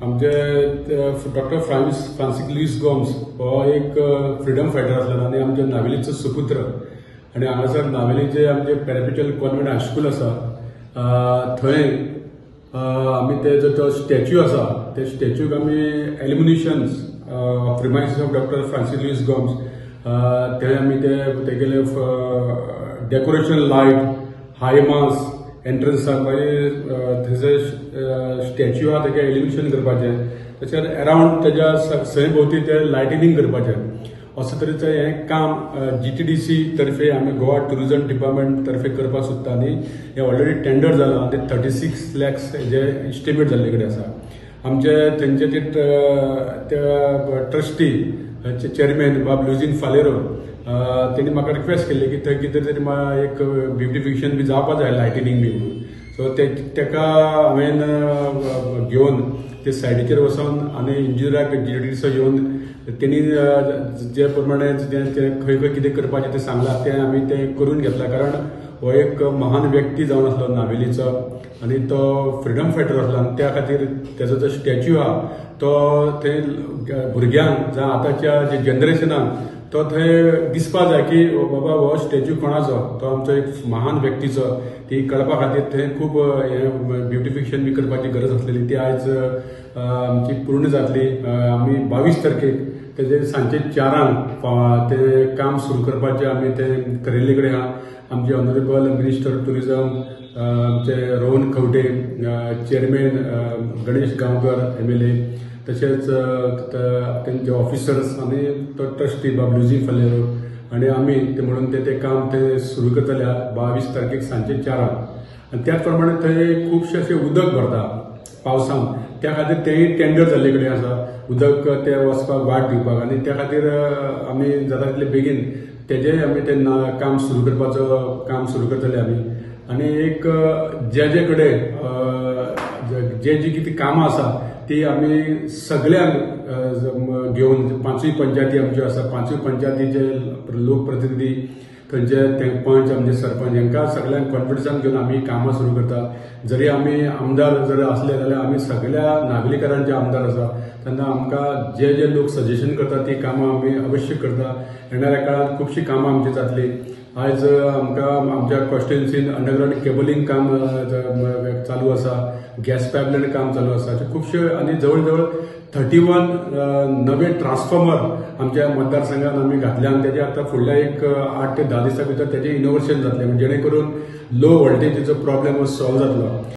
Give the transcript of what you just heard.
आमचे doctor Francis Luis Gomes हो एक फ्रिडम फायटर आसलो आनी आमच्या नावेलीचो सुपुत्र. आनी हांगासर नावेलीचे आमचे पेरपेच्युअल कॉन्व्हेंट हायस्कूल आसा थंय आमी ते जो स्टॅच्यू आसा त्या स्टॅच्यूक आमी illuminations of remains of doctor Francis Luis Gomes थंय आमी ते तेगेले डेकोरेशन लायट हाय मास एंट्रन्साक मागीर थंयसर स्टॅच्यू आहा तेका एलिमिनेशन करपाचें, तशेंच अरावंड तेज्या सय भोंवती ते लायटनिंग करपाचें. अशें तरेचें हें काम GTDC तर्फे आमी गोवा टुरिजम डिपार्टमेंट तर्फे करपाक सोदता आनी हें ऑलरेडी टेंडर जालां आनी 36 lakhs हेजे इस्टिमेट जाल्ले कडेन आसा. आमचे थंयचे ते ट्रस्टी चेअरमॅन बाब लुजीन फालेरो तेणी म्हाका रिक्वेस्ट केल्ली की थंय कितें तरी एक ब्युटिफिकेशन बी जावपा जाय, लायटनिंग बी म्हणून. सो तेका हांवें घेवन ते सायडीचेर वचोन आनी इंजिनियराक GTDC येवन तेणी जे प्रमाणे खंय खंय कितें करपाचें तें सांगलां तें आमी तें करून घेतलां. कारण हो एक महान व्यक्ती जावन आसलो नावेलीचो आनी तो फ्रिडम फायटर आसलो आनी त्या खातीर तेजो जो स्टॅच्यू आहा तो थंय भुरग्यांक जावं आतांच्या जे जनरेशनाक तो थंय दिसपा जाय की बाबा हो स्टॅच्यू कोणाचो, तो आमचो एक महान व्यक्तीचो, ती कळपा खातीर थंय खूब हें ब्युटिफिकेशन बी करपाची गरज आसलेली ती आयज आमची पूर्ण जातली. आमी 22 तारखेक तेजे सांजचे 4 ते काम सुरू करपाचें आमी तें करिल्ले कडेन आहा. आमचे ऑनरेबल मिनिस्टर टुरिजम आमचे रोहन खंवटे, चेअरमॅन गणेश गांवकर MLA, तशेंच तेंचे ऑफिसर्स आनी तो ट्रस्टी बाब लुजी फालेरो आनी आमी ते म्हणून ते काम ते सुरू करतले 22 तारखेक सांजचे 4. आनी त्याच प्रमाणे थंय खुबशें अशें उदक भरता पावसान, त्या खातीर तेंय टेंडर जाल्ले कडेन आसा उदक ते वचपाक वाट दिवपाक आनी त्या खातीर आमी जाता तितले बेगीन तेजेय आमी ते काम सुरू करपाचो काम सुरू करतले आमी. आनी एक जे जे कडेन जे जी कितें कामां आसा ती आमी सगळ्यांक घेवन 5 पंचायती आमच्यो आसा, 5 पंचायतीचे लोकप्रतिनिधी थंयचे ते पंच आमचे सरपंच हांकां सगळ्यांक कॉन्फिडन्सान घेवन आमी कामां सुरू करता. जरी आमी आमदार जर आसले जाल्यार आमी सगळ्या नागरिकांचे आमदार आसा तेन्ना आमकां जे जे लोक सजेशन करता ती कामां आमी अवश्य करता. येणाऱ्या काळांत खुबशीं कामां आमची जातली. आयज आमकां आमच्या कॉन्स्टिट्युएन्सीन अंडरग्रावंड केबलिंग काम चालू आसा, गॅस पायपलायन काम चालू आसा, अशे खुबशे आनी जवळ जवळ 31 नवे ट्रान्सफॉर्मर आमच्या मतदारसंघात आमी घातल्या आनी तेजे आतां फुडल्या एक 8 ते 10 दिसां भितर तेजें इनोवेशन जातलें, जेणे करून लो व्होल्टेजीचो प्रॉब्लेम सॉल्व जातलो.